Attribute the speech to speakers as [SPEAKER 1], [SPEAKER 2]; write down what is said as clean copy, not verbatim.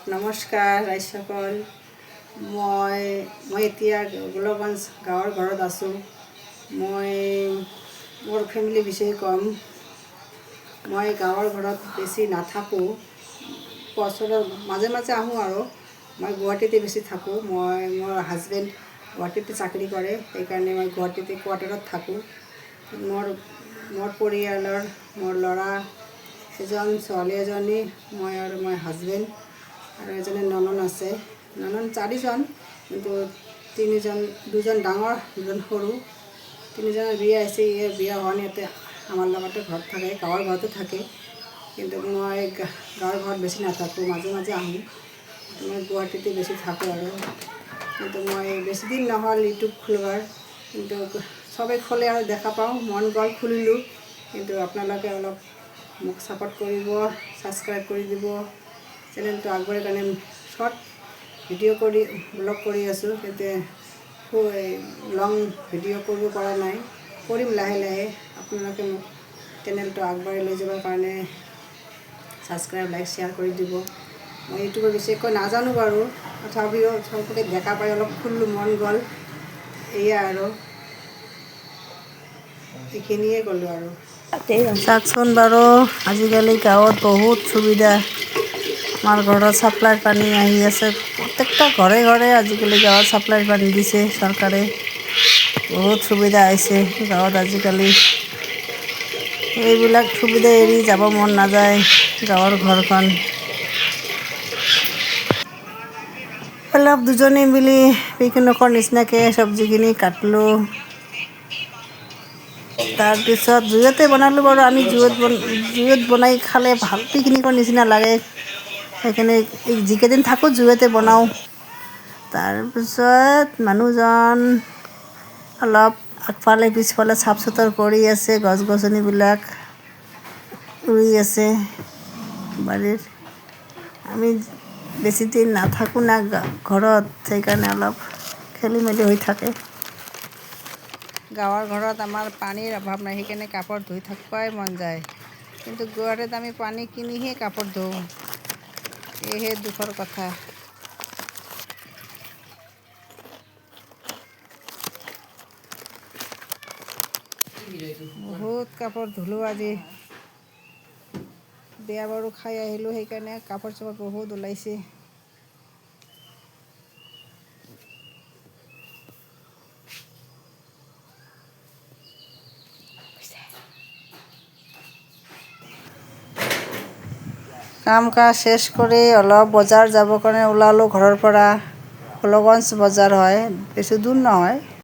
[SPEAKER 1] নমস্কাৰ ৰাইজসকল। মই মই এতিয়া গোলকগঞ্জ গাঁৱৰ ঘৰত আছোঁ। মই মোৰ ফেমিলিৰ বিষয়ে ক'ম। মই গাঁৱৰ ঘৰত বেছি নাথাকোঁ, বছৰৰ মাজে মাজে আহোঁ আৰু মই গুৱাহাটীতে বেছি থাকোঁ। মোৰ হাজবেণ্ড গুৱাহাটীতে চাকৰি কৰে, সেইকাৰণে মই গুৱাহাটীতে কোৱাৰ্টাৰত থাকোঁ। মোৰ মোৰ পৰিয়ালৰ মোৰ ল'ৰা এজন, ছোৱালী এজনী, মই আৰু মই হাজবেণ্ড আৰু এজনী ননদ আছে। ননদ চাৰিজন, কিন্তু তিনিজন, দুজন ডাঙৰ, দুজন সৰু। তিনিজনৰ বিয়া হৈছে। ইয়াৰ বিয়া হোৱা নাই, ইয়াতে আমাৰ লগতে ঘৰত থাকে, গাঁৱৰ ঘৰতে থাকে। কিন্তু মই গাঁৱৰ ঘৰত বেছি নাথাকোঁ, মাজে মাজে আহোঁ। মই গুৱাহাটীতে বেছি থাকোঁ আৰু কিন্তু মই বেছি দিন নহ'ল ইউটিউব খোলোৱাৰ। কিন্তু চবে খোলে আৰু দেখা পাওঁ, মন গ'ল খুলিলোঁ। কিন্তু আপোনালোকে অলপ মোক ছাপোৰ্ট কৰিব, ছাবস্ক্ৰাইব কৰি দিব। চেনেলটো আগবঢ়াৰ কাৰণে শ্বৰ্ট ভিডিঅ' কৰি ব্লগ কৰি আছোঁ, কিন্তু লং ভিডিঅ' কৰিব পৰা নাই। কৰিম লাহে লাহে। আপোনালোকে মোক চেনেলটো আগবাঢ়ি লৈ যাবৰ কাৰণে ছাবস্ক্ৰাইব, লাইক, শ্বেয়াৰ কৰি দিব। মই ইউটিউবৰ বেছি একো নাজানো বাৰু, তথাপিও চবকে দেখা পাই অলপ খুলিলোঁ, মন গ'ল। এয়া আৰু এইখিনিয়ে ক'লোঁ আৰু। চাওকচোন বাৰু, আজিকালি গাঁৱত বহুত সুবিধা। আমাৰ ঘৰত ছাপ্লাইৰ পানী আহি আছে। প্ৰত্যেকটা ঘৰে ঘৰে আজিকালি গাঁৱত ছাপ্লাইৰ পানী দিছে চৰকাৰে। বহুত সুবিধা হৈছে গাঁৱত আজিকালি। এইবিলাক সুবিধা এৰি যাব মন নাযায় গাঁৱৰ ঘৰখন। অলপ দুজনী মিলি পিকনিকৰ নিচিনাকৈ চব্জিখিনি কাটিলোঁ। তাৰপিছত জুইতে বনালোঁ বাৰু। আমি জুইত বনাই খালে ভাল, পিকনিকৰ নিচিনা লাগে। সেইকাৰণে এই যিকেইদিন থাকোঁ জুইতে বনাওঁ। তাৰপিছত মানুহজন অলপ আগফালে পিছফালে চাফ চুথৰ কৰি আছে, গছ গছনিবিলাক ৰুই আছে বাৰীৰ। আমি বেছি দিন নাথাকোঁ না ঘৰত, সেইকাৰণে অলপ খেলি মেলি হৈ থাকে। গাঁৱৰ ঘৰত আমাৰ পানীৰ অভাৱ নাই, সেইকাৰণে কাপোৰ ধুই থাকিবই মন যায়। কিন্তু গুৱাহাটীত আমি পানী কিনিহে কাপোৰ ধোওঁ, এইহে দুখৰ কথা। বহুত কাপোৰ ধুলোঁ আজি। বিয়া বাৰু খাই আহিলোঁ, সেইকাৰণে কাপোৰ চাপোৰ বহুত ওলাইছে। কাম কাজ শেষ কৰি অলপ বজাৰ যাবৰ কাৰণে ওলালোঁ ঘৰৰ পৰা। গোলকগঞ্জ বজাৰ হয়, বেছি দূৰ নহয়।